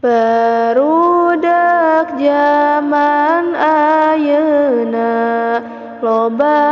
Barudak jaman ayeuna loba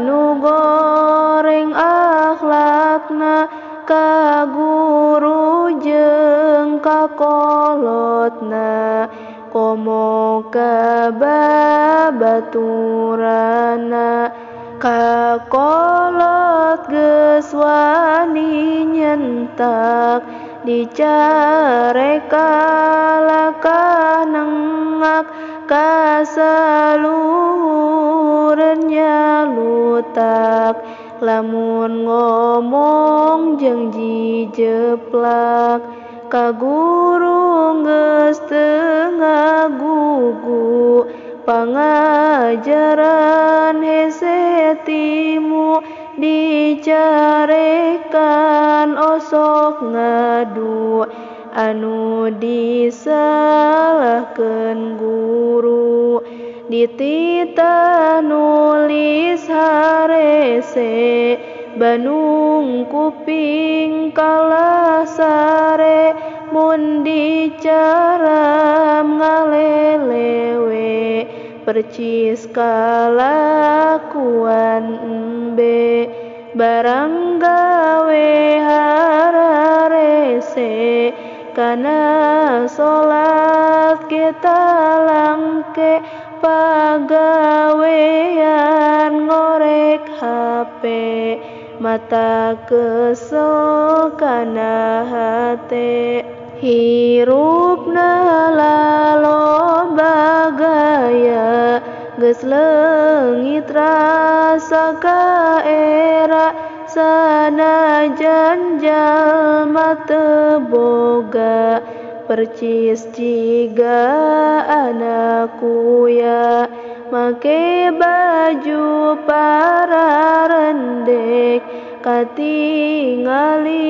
nu goreng akhlakna ka guru jeung ka kolotna komo ka babaturanna ka kolot geus wani nyentak dicarek kalakah nengak kasaluhureun nyalutak lamun ngomong jeung jijeplak ka guru geus teu ngagugu pangajaran hese timu dicarekan osok ngadu anu disalahkeun guru dititah nulis harese Bandung kuping kalah sare mun dicaram ngalelewe percis kalakuan embe barang gawe hararese kana salat kita langke pagawean ngorek HP mata kesel kana hate hirupna laloba gaya geus leungit rasa ka era sanajan jalma teu boga percis jiga anak kuya make baju pararendek katingali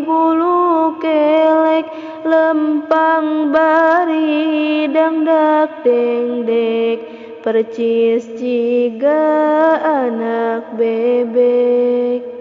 bulu kelek lempang bari dangdak dengdek percis jiga anak bebek.